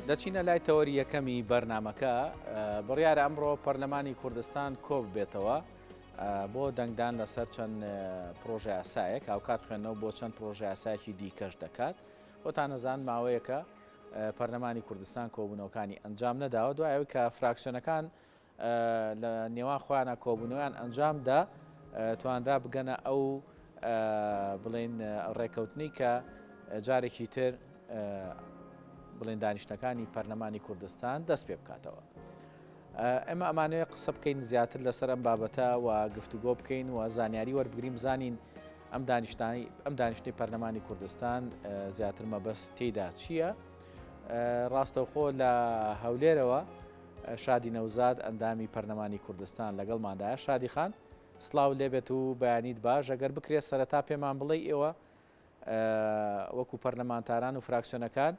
دەچینە لای تەوەری یەکەمی بەرنامەکە، بڕیارە ئەمڕۆ پەرلەمانی کوردستان کۆببێتەوە بۆ دەنگدان لەسەر چەند پرۆژەیاسایەک، هاوکات خوێندنەوە بۆ چەند پرۆژەیاسایەکی دیکەش دەکات. بۆتان ئەزان ماوەیەکە پەرلەمانی کوردستان کۆبوونەوەکانی ئەنجام نەداوە، دوای ئەوەی کە فراکسیۆنەکان لە نێوان خۆیانە کۆبوونەوەیان ئەنجامدا توانرا بگەنە ئەو بڵێن ڕێکەوتنی کە جارێکی تر بڵێن دانیشتەکانی پەرلەمانی کوردستان دەست پێ بکاتەوە. ئێمە ئەمانەیە قسە بکەین زیاتر لەسەر ئەم بابەتە و گفتوگۆ بکەین و زانیاری وەربگرین بزانین ئەم دانیشتانی ئەم دانیشتنی پەرلەمانی کوردستان زیاتر مەبەست تێدا چییە؟ ڕاستەوخۆ لە هەولێرەوە شادی نەوزاد ئەندامی پەرلەمانی کوردستان لەگەڵماندایە. شادی خان سڵاو لێبێت و بەیانیت باش. ئەگەر بکرێت سەرەتا پێمان بڵێی ئێوە وەکو پەرلەمانتاران و فراکسیۆنەکان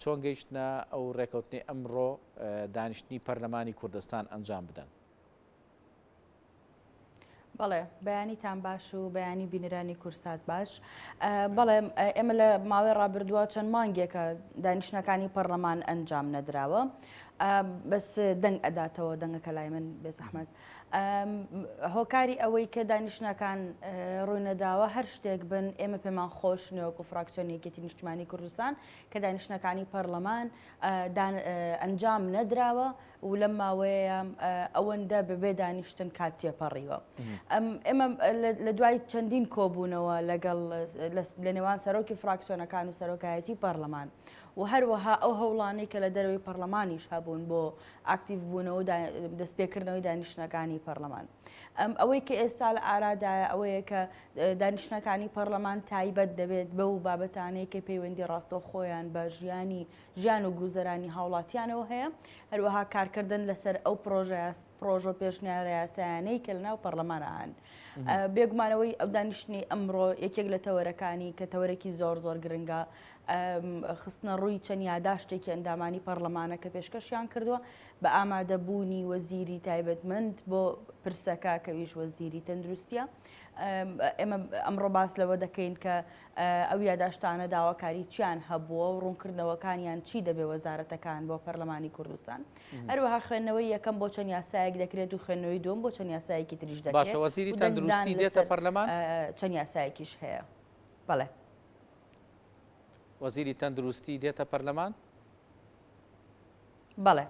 چۆن گەیشتنە ئەو ڕێکەوتنەی ئەمڕۆ دانیشتنی پەرلەمانی کوردستان ئەنجام بدەن؟ بەڵێ بەیانیتان باش و بەیانی بینەرانی کورسات باش. بەڵێ ئێمە لە ماوەی ڕابردووە چەند مانگێکە دانیشتنەکانی پەرلەمان ئەنجام نەدراوە. بەس دەنگ ئەداتەوە دەنگەکە لای من بێزەحمەت. هۆکاری ئەوەی کە دانیشتنەکان ڕووی نەداوە هەر شتێک بن ئێمە پێمان خۆش نییە وەکو فراکسیۆنی یەکێتی نیشتمانی کوردستان کە دانیشتنەکانی پەرلەمان ئەنجام نەدراوە و لەم ماوەیە ئەوەندە بەبێ دانیشتن کات تێپەڕیوە. ئێمە لە دوای چەندین کۆبوونەوە لەگەڵ لە نێوان سەرۆکی فراکسیۆنەکان و سەرۆکایەتی پەرلەمان و هەروەها ئەو هەوڵانەی کە لە دەرەوەی پەرلەمانیش هەبوون بۆ ئاکتیڤ بوونەوە و دەستپێکردنەوەی دانیشتنەکانی پەرلەمان. ئەوەی کە ئێستا لە ئارادایە ئەوەیە کە دانیشتنەکانی پەرلەمان تایبەت دەبێت بەو بابەتانەی کە پەیوەندی ڕاستەوخۆیان بە ژیانی ژیان و گوزەرانی هاوڵاتیانەوە هەیە، هەروەها کارکردن لەسەر ئەو پرۆژە و پێشنیارە یاسایانەی کە لەناو پەرلەمانە هەن. بێگومان ئەوەی ئەو دانیشتنەی ئەمڕۆ یەکێک لە تەوەرەکانی کە تەوەرێکی زۆر زۆر گرنگە خستنە ڕووی چەند یاداشتێکی ئەندامانی پەرلەمانە کە پێشکەشیان کردووە بە ئامادەبوونی وەزیری تایبەتمەند بۆ پرسەکە کەویش وەزیری تەندروستیە. ئێمە ئەمڕۆ باس لەوە دەکەین کە ئەو یاداشتانە داواکاری چیان هەبووە و ڕوونکردنەوەکانیان چی دەبێ وەزارەتەکان بۆ پەرلەمانی کوردستان. هەروەها خوێندنەوەی یەکەم بۆ چەند یاسایەک دەکرێت و خوێندنەوەی دووەم بۆ چەند یاسایەکی تریش دەکرێت باشە وەزیری و دەنگدان تەندروستی دێتە لەسەر پەرلەمان؟ چەند یاسایەکیش هەیە. بەڵێ. وەزیری تەندروستی دێتە پەرلەمان؟ بەڵێ.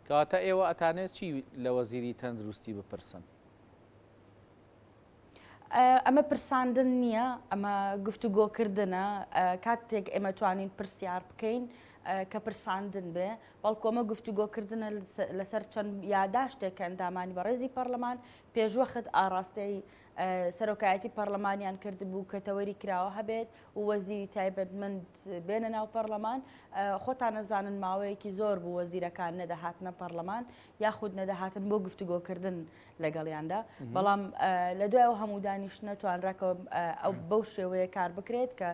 کەواتە ئێوە ئەتانێ چی لە وەزیری تەندروستی بپرسن؟ ئەمە پرساندن نییە، ئەمە گفتوگۆکردنە، کاتێک ئێمە توانین پرسیار بکەین کە پرساندن بێ، بەڵکو ئەمە گفتوگۆکردنە لەسەر چەند یاداشتێک کە ئەندامانی بەڕێزی پەرلەمان پێشوەخت ئاڕاستەی سەرۆکایەتی پەرلەمانیان کردبوو کە تەوەری کراوە هەبێت و وەزیری تایبەتمەند بێنە ناو پەرلەمان. خۆتان ئەزانن ماوەیەکی زۆر بوو وەزیرەکان نەدەهاتنە پەرلەمان یاخود نەدەهاتن بۆ گفتوگۆکردن لەگەڵیاندا، بەڵام لە دوای ئەو هەموو دانیشتنە توانرا کە ئەو بەو شێوەیە کار بکرێت کە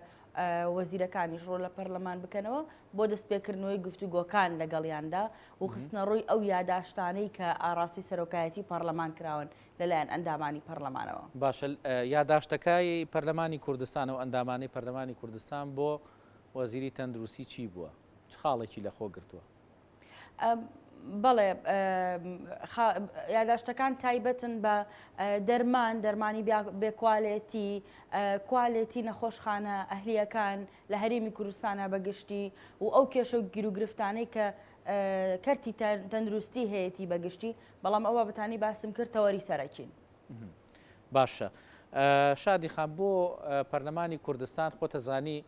وەزیرەکانیش ڕوو لە پەرلەمان بکەنەوە بۆ دەستپێکردنەوەی گفتوگۆکان لەگەڵیاندا و خستنەڕووی ئەو یاداشتانەی کە ئاڕاستەی سەرۆکایەتی پەرلەمان کراون لەلایەن ئەندامانی پەرلەمانەوە. باشە یاداشتەکەی پەرلەمانی کوردستان و ئەندامانی پەرلەمانی کوردستان بۆ وەزیری تەندروستی چی بووە؟ چ خاڵێکی لەخۆ گرتووە؟ بەڵێ یاداشتەکان تایبەتن بە دەرمان، دەرمانی بێ کوالێتی، کوالێتی نەخۆشخانە ئەهلییەکان لە هەرێمی کوردستانە بە گشتی و ئەو کێشە و گیروگرفتانەی کە کەرتی تەندروستی هەیەتی بە گشتی، بەڵام ئەو بابەتانەی باسم کرد تەوەری سەرەکین. باشە شادی خان بۆ پەرلەمانی کوردستان خۆتەزانی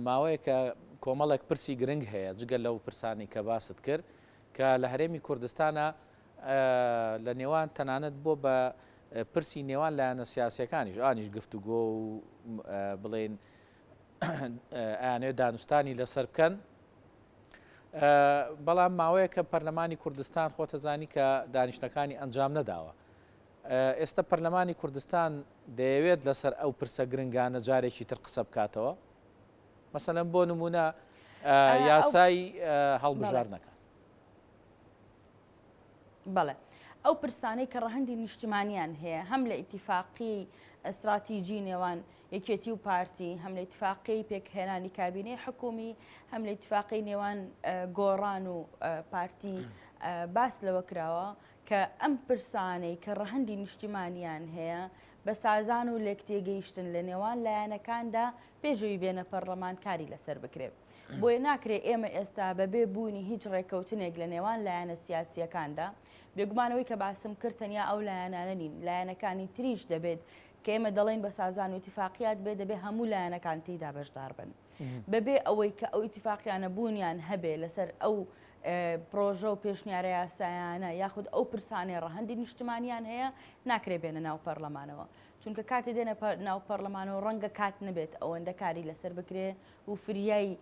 ماوەیەکە کۆمەڵێک پرسی گرنگ هەیە جگە لەو پرسانەی کە باست کرد کە لە هەرێمی کوردستانە لە نێوان تەنانەت بۆ بە پرسی نێوان لایەنە سیاسەکانیش ئانیش گفتوگۆ و بڵێن ئەیانەوێت دانوستانی لەسەر بکەن بەڵام ماوەیەکە پەرلەمانی کوردستان خۆتەزانی کە دانیشتەکانی ئەنجام نەداوە ئێستا پەرلەمانی کوردستان دەیەوێت لەسەر ئەو پرسە گرنگانە جارێکی تر قسە بکاتەوە؟ مەسەلەن بۆ نمونە یاسای هەڵبژاردنەکان. بەڵێ. ئەو پرسانەی کە ڕەهەندی نیشتیمانیان هەیە هەم لە ئیتیفاقی ئیستراتیجی نێوان. یەکێتی و پارتی، هەم لە ئیتفاقیەی پێکهێنانی کابینەی حکومی، هەم لە ئیتفاقی نێوان گۆڕان و پارتی باس لەوە کراوە کە ئەم پرسانەی کە ڕەهەندی نیشتیمانیان هەیە بە سازان و لێکتێگەیشتن لە نێوان لایەنەکاندا پێشەوی بێنە پەرلەمان کاری لەسەر بکرێت. بۆیە ناکرێ ئێمە ئێستا بەبێ بوونی هیچ ڕێککەوتنێک لە نێوان لایەنە سیاسییەکاندا، بێگومان ئەوەی کە باسم کرد تەنیا ئەو لایەنانە نین، لایەنەکانی تریش دەبێت کە ئێمە دەڵێین بە سازان و ئیتیفاقیات بێ دەبێ هەموو لایەنەکان تێیدا بەشدار بن. بەبێ ئەوەی کە ئەو ئیتیفاقیانە بوونیان هەبێ لەسەر ئەو پرۆژە و پێشنیارە یاسایانە یاخود ئەو پرسانەی ڕەهەندی نیشتمانیان هەیە ناکرێ بێنە ناو پەرلەمانەوە. چونکە کاتێ دێنە ناو پەرلەمانەوە ڕەنگە کات نەبێت ئەوەندە کاری لەسەر بکرێ و فریای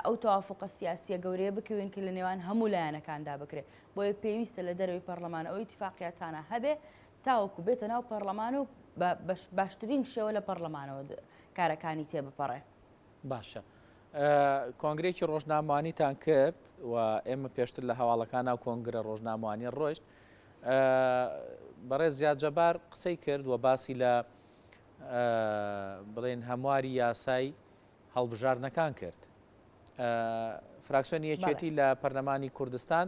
ئەو تەوافوقە سیاسیە گەورەیە بکەوین کە لە نێوان هەموو لایەنەکاندا بکرێ. بۆیە پێویستە لە دەرەوەی پەرلەمان ئەو ئیتیفاقیاتانە هەبێ تاوەکو بێتە ناو پەرلەمان و بە باشترین شێوە لە پەرلەمانەوە کارەکانی تێبپەڕێ. باشە کۆنگرەیەکی ڕۆژنامەوانیتان کرد و ئێمە پێشتر لە هەواڵەکان ناو کۆنگرە ڕۆژنامەوانی ڕۆشت بەڕێز زیاد جەبار قسەی کرد و باسی لە بڵێن هەمواری یاسای هەڵبژاردنەکان کرد. فراکسیۆنی یەکێتی لە پەرلەمانی کوردستان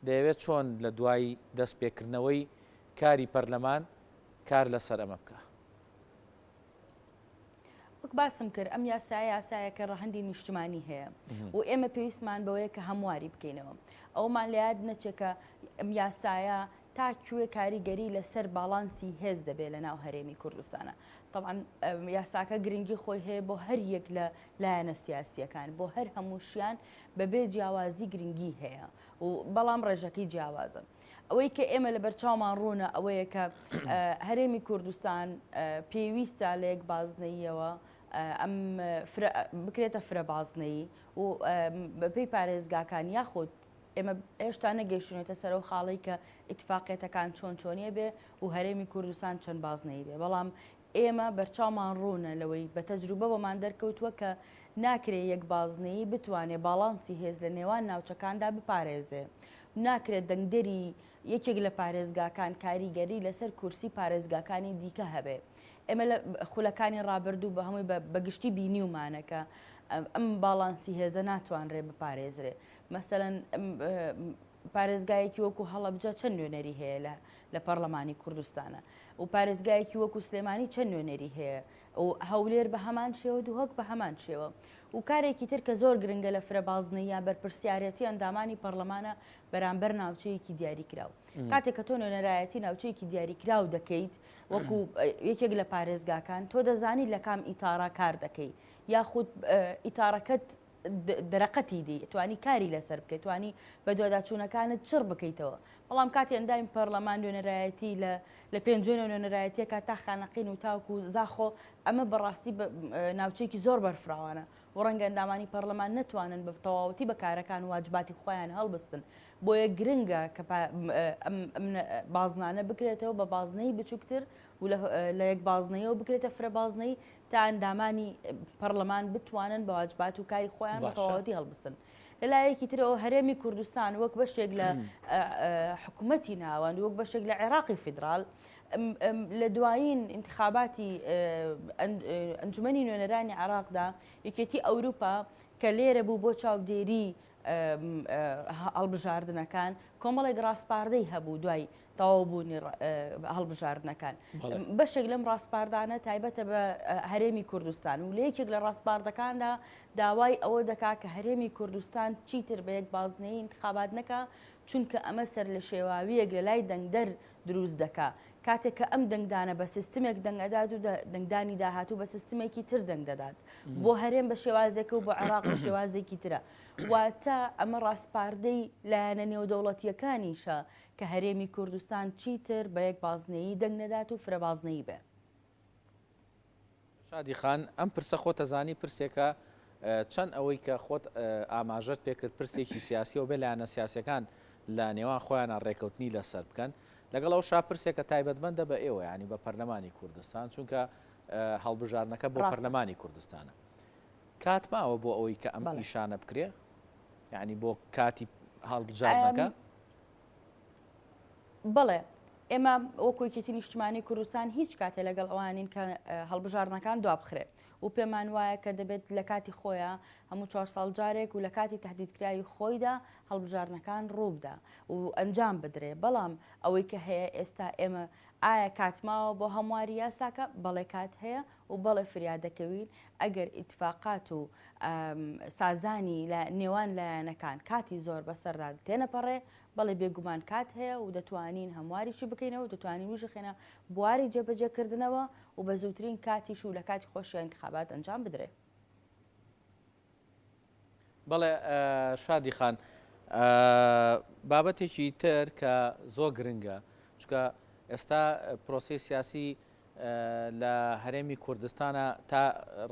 دەیەوێت چۆن لە دوای دەستپێکردنەوەی کاری پەرلەمان کار لەسەر ئەمە بکا؟ وەک باسم کرد ئەم یاسایە یاسایەکە ڕەهەندی نیشتمانی هەیە و ئێمە پێویستمان بەوەیە کە هەمواری بکەینەوە. ئەومان لە یاد نەچێت کە ئەم یاسایە تا کوێ کاریگەری لەسەر باڵانسی هێز دەبێت لە ناو هەرێمی کوردستانە. تەبعەن یاساکە گرنگی خۆی هەیە بۆ هەر یەک لە لایەنە سیاسییەکان، بۆ هەر هەمووشیان بەبێ جیاوازی گرنگی هەیە و بەڵام ڕێژەکەی جیاوازە. ئەوەی کە ئێمە لە بەرچاومان ڕوونە ئەوەیە کە هەرێمی کوردستان پێویستە لە یەک بازنەییەوە ئەم بکرێتە فرە بازنەیی و بەپێی پارێزگاکان یاخود ئێمە هێشتا نەگەیشتوینەتە سەر ئەو خاڵەی کە ئیتفاقیەتەکان چۆن چۆنیە بێ و هەرێمی کوردستان چەند بازنەیی بێ، بەڵام ئێمە بەرچاومان ڕوونە لەوەی بە تەجروبە بۆمان دەرکەوتووە کە ناکرێ یەک بازنەیی بتوانێ باڵانسی هێز لە نێوان ناوچەکاندا بپارێزێ. ناکرێت دەنگدەری یەکێک لە پارێزگاکان کاریگەری لەسەر کورسی پارێزگاکانی دیکە هەبێ. ئێمە لە خولەکانی ڕابردوو بە هەمووی بە گشتی بینیومانە کە ئەم باڵانسی هێزە ناتوانرێ بپارێزرێ. مەسەلەن پارێزگایەکی وەکو هەڵەبجە چەند نوێنەری هەیە لە لە پەرلەمانی کوردستانە و پارێزگایەکی وەکو سلێمانی چەند نوێنەری هەیە و هەولێر بە هەمان شێوە دهۆک بە هەمان شێوە و کارێکی تر کە زۆر گرنگە لە فرە بازنەی یان بەرپرسیارەتی ئەندامانی پەرلەمانە بەرامبەر ناوچەیەکی دیاریکراو کاتێک کە تۆ نوێنەرایەتی ناوچەیەکی دیاریکراو دەکەیت وەکو یەکێک لە پارێزگاکان تۆ دەزانی لە کام ئیتارا کار دەکەی یاخود ئیتارەکەت دەرەقەتی دی توانی کاری لەسەر بکەیت توانی بەدواداچوونەکانت چڕ بکەیتەوە بەڵام کاتی ئەندامی پەرلەمان نوێنەرایەتی لە لە پێنجوێنەوە نوێنەرایەتیەکە تا خانەقین و تاوکو زاخۆ ئەمە بەڕاستی ناوچەیەکی زۆر بەرفراوانە و ڕەنگە ئەندامانی پەرلەمان نەتوانن بە تەواوەتی بە کارەکان واجباتی خۆیان هەڵبستن بۆیە گرنگە کە ئەم بازنانە بکرێتەوە بە بازنەی بچووکتر و لە یەک بازنەیەوە بکرێتە فرە بازنەی تا ئەندامانی پەڕلەمان بتوانن بە واجبات و کاری خۆیان بە تەواوەتی هەڵبسن. لە لایەکی ترەوە هەرێمی کوردستان وەک بەشێک لە حکوومەتی ناوەند وەک بەشێک لە عێراقی فیدرال لە دوایین ئینتخاباتی ئەنجومەنی نوێنەرانی عێراقدا یەکێتی ئەوروپا کە لێرە بوو بۆ چاودێری هەڵبژاردنەکان کۆمەڵێک ڕاسپاردەی هەبوو دوای تەواوبوونی هەڵبژاردنەکان. بەشێک لەم ڕاسپاردانە تایبەتە بە هەرێمی کوردستان و لە یەکێک لە ڕاسپاردەکاندا داوای ئەوە دەکا کە هەرێمی کوردستان چیتر بە یەک بازنەیی ئینتخابات نەکا چونکە ئەمە سەرلەشێواوییەک لە لای دەنگدەر دروست دەکا کاتێک کە ئەم دەنگدانە بە سیستمێک دەنگ ئەدات و دەنگدانی داهاتوو بە سیستمێکی تر دەنگ دەدات بۆ هەرێم بە شێوازێکە و بۆ عێراق بە شێوازێکی ترە واتە ئەمە ڕاسپاردەی لایەنە نێودەوڵەتییەکانیشە کە هەرێمی کوردستان چیتر بە یەک بازنەیی دەنگ نەدات و فرە بازنەیی بێ. شادی خان، ئەم پرسە خۆت ئەزانی پرسێکە چەند ئەوەی کە خۆت ئاماژەت پێکرد پرسێکی سیاسیە و بێ لایەنە سیاسیەکان لە نێوان خۆیانا ڕێکەوتنی لەسەر بکەن لەگەڵ ئەوشا پرسێکە تایبەتمەندە بە ئێوە یانی بە پەرلەمانی کوردستان چونکە هەڵبژاردنەکە بۆ پەرلەمانی کوردستانە کات ماوە بۆ ئەوەی کە ئەم ئیشانە بکرێ یعنی بۆ کاتی هەڵبژاردنەکە؟ بەڵێ. ئێمە وەکو یەکێتی نیشتمانی کوردستان هیچ کاتێ لەگەڵ ئەوانین کە هەڵبژاردنەکان دوابخرێ و پێمان وایە کە دەبێت لە کاتی خۆیا هەموو چوار ساڵ جارێک و لە کاتی تەهدیدکراوی خۆیدا هەڵبژاردنەکان ڕووبدا و ئەنجام بدرێ بەڵام ئەوەی کە هەیە ئێستا ئێمە ئایا کات ماوە بۆ هەمواری یاساکە؟ بەڵێ کات هەیە و بەڵێ فریا دەکەوین ئەگەر ئیتفاقات و سازانی لە نێوان لایەنەکان کاتی زۆر بەسەردا تێنەپەڕێ بەڵێ بێگومان کات هەیە و دەتوانین هەمواریشی بکەینەوە و دەتوانین بیشخەینە بواری جێبەجێکردنەوە و بە زووترین کاتیش و لە کاتی خۆشیا ئینتخابات ئەنجام بدرێ. بەڵێ شادی خان بابەتێکی تر کە زۆر گرنگە چونکە ئێستا پرۆسەی سیاسی لە هەرێمی کوردستانە تا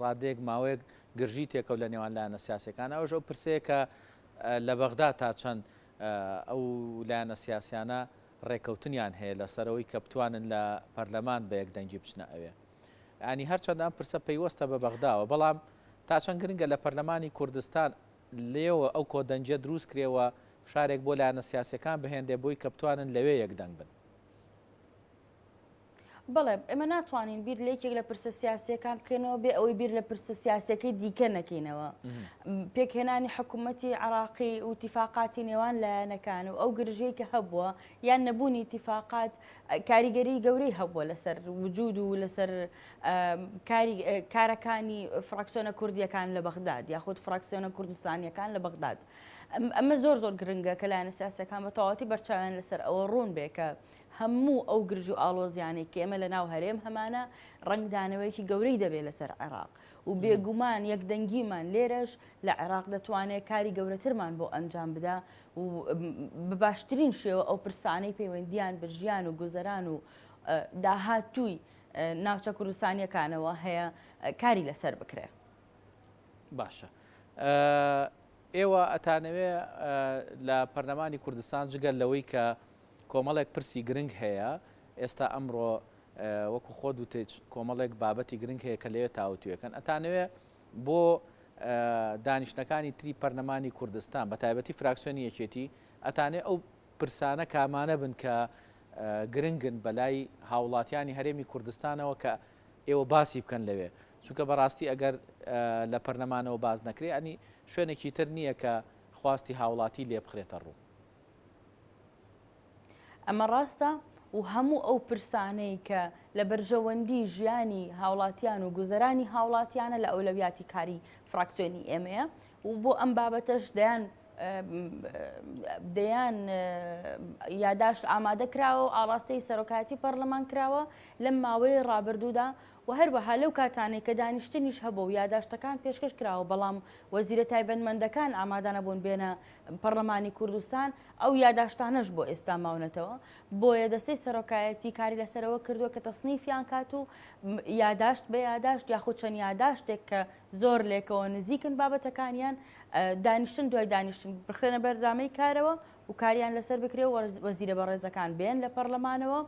ڕادەیەک ماوەیەک گرژی تێکەوت لە نێوان لایەنە سیاسەکان ئەوش ئەو پرسەیە کە لە بەغدا تا چەند ئەو لایەنە سیاسیانە ڕێکەوتنیان هەیە لەسەرەوەی کە بتوانن لە پەرلەمان بە یەک دەنگی بچنە ئەوێ ینی هەرچەند ئەم پرسە پەیوەستە بە بەغداوە بەڵام تا چەند گرنگە لە پەرلەمانی کوردستان لێوە ئەو کۆدەنگیە دروست کرێ و فشارێک بۆ لایەنە سیاسیەکان بهێنرێ بۆی کە بتوانن لەوێ یەک دەنگ بن. بەڵێ، ئێمە ناتوانین بیر لە یەکێک لە پرسە سیاسییەکان بکەینەوە بێ ئەوەی بیر لە پرسە سیاسییەکەی دیکە نەکەینەوە. پێکهێنانی حکوومەتی عێراقی و ئیتیفاقاتی نێوان لایەنەکان و ئەو گرژییەی کە هەبووە یان نەبوونی ئیتیفاقات کاریگەری گەورەی هەبووە لەسەر وجود و لەسەر کاری کارەکانی فراکسیۆنە کوردییەکان لە بەغداد یاخود فراکسیۆنە کوردستانییەکان لە بەغداد. ئەمە زۆر زۆر گرنگە کە لایەنە سیاسییەکان بە تەواوەتی بەرچاویان لەسەر ئەوە ڕوون بێ کە هەموو ئەو گرژ و ئاڵۆزیانەی کە ئێمە لە ناو هەرێم هەمانە ڕەنگدانەوەیەکی گەورەی دەبێت لەسەر عێراق و بێگومان یەکدەنگیمان لێرەش لە عێراق دەتوانێت کاری گەورەترمان بۆ ئەنجام بدا و بە باشترین شێوە ئەو پرسانەی پەیوەندیان بە ژیان و گوزەران و داهاتووی ناوچە کوردستانیەکانەوە هەیە کاری لەسەر بکرێ. باشە ئێوە ئەتانەوێ لە پەرلەمانی کوردستان جگەل لەوەی کە کۆمەڵێک پرسی گرنگ هەیە، ئێستا ئەمڕۆ وەکو خۆت وتت کۆمەڵێک بابەتی گرنگ هەیە کە لەوێ تاوتوێکەن، ئەتانەوێ بۆ دانیشتنەکانی تری پەرلەمانی کوردستان بە تایبەتی فراکسیۆنی یەکێتی ئەتانێ ئەو پرسانە کامانە بن کە گرنگن بەلای هاوڵاتیانی هەرێمی کوردستانەوە کە ئێوە باسی بکەن لەوێ چونکە بەڕاستی ئەگەر لە پەرلەمانەوە باس نەکرێ ینی شوێنێکی تر نییە کە خواستی هاوڵاتی لێ بخرێتە ڕوو. ئەمە ڕاستە و هەموو ئەو پرسانەی کە لە بەرژەوەندی ژیانی هاوڵاتیان و گوزەرانی هاوڵاتیانە لە ئەولەویاتی کاری فراکسیۆنی ئێمەیە و بۆ ئەم بابەتەش دەیان دەیان یاداشت ئامادە کراوە و ئاڕاستەی سەرۆکایەتی پەرلەمان کراوە لەم ماوەی ڕابردوودا و هەروەها لەو کاتانەی کە دانیشتنیش هەبوو و یاداشتەکان پێشکەش کراوە بەڵام وەزیرە تایبەتمەندەکان ئامادەنەبوون بێنە پەڕلەمانی کوردستان ئەو یاداشتانەش بۆ ئێستا ماونەتەوە، بۆیە دەستەی سەرۆکایەتی کاری لەسەرەوە کردووە کە تەسنیفیان کات و یاداشت بە یاداشت یاخود چەند یاداشتێک کە زۆر لێکەوە نزیکن بابەتەکانیان دانیشتن دوای دانیشتن بخرێنە بەرنامەی کارەوە و کاریان لەسەر بکرێ و وەزیرە بەڕێزەکان بێن لە پەڕلەمانەوە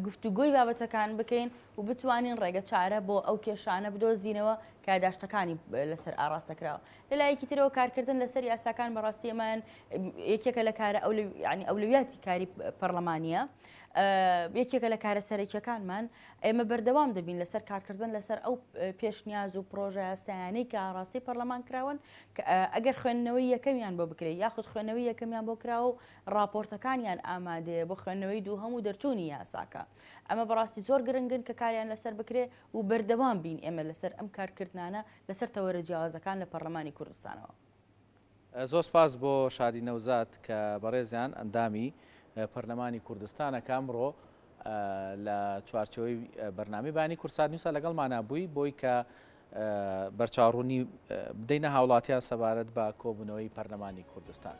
گفتوگۆی بابەتەکان بکەین و بتوانین ڕێگە چارە بۆ ئەو کێشانە بدۆزینەوە کە یاداشتەکانی لەسەر ئاڕاستە کراوە. لە لایەکی ترەوە کارکردن لەسەر یاساکان بەڕاستی ئەمایان یەکێکە لە کارە ینی ئەولەویاتی کاری پەرلەمانیە یەکێکە لە کارە سەرەکیەکانمان ئێمە بەردەوام دەبین لەسەر کارکردن لەسەر ئەو پێشنیاز و پرۆژە یاسایانەی کە ئاڕاستەی پەرلەمان کراون ئەگەر خوێندنەوەی یەکەمیان بۆ بکرێت یاخود خوێندنەوەی یەکەمیان بۆ کراوە و ڕاپۆرتەکانیان ئامادەیە بۆ خوێندنەوەی دووهەم و دەرچوونی یاساکە. ئەمە بەڕاستی زۆر گرنگن کە کاریان لەسەر بکرێ و بەردەوام بین ئێمە لەسەر ئەم کارکردنانە لەسەر تەوەرە جیاوازەکان لە پەڕلەمانی کوردستانەوە. زۆر سپاس بۆ شادی نەوزاد کە بەڕێزیان ئەندامی پەرلەمانی کوردستانە کە ئەمڕۆ لە چوارچێوەی بەرنامەی بانی کوردسات نیوسا لەگەڵمانا بووی بۆی کە بەرچاوڕوونی بدەینە هاوڵاتیان سەبارەت بە کۆبوونەوەی پەرلەمانی کوردستان.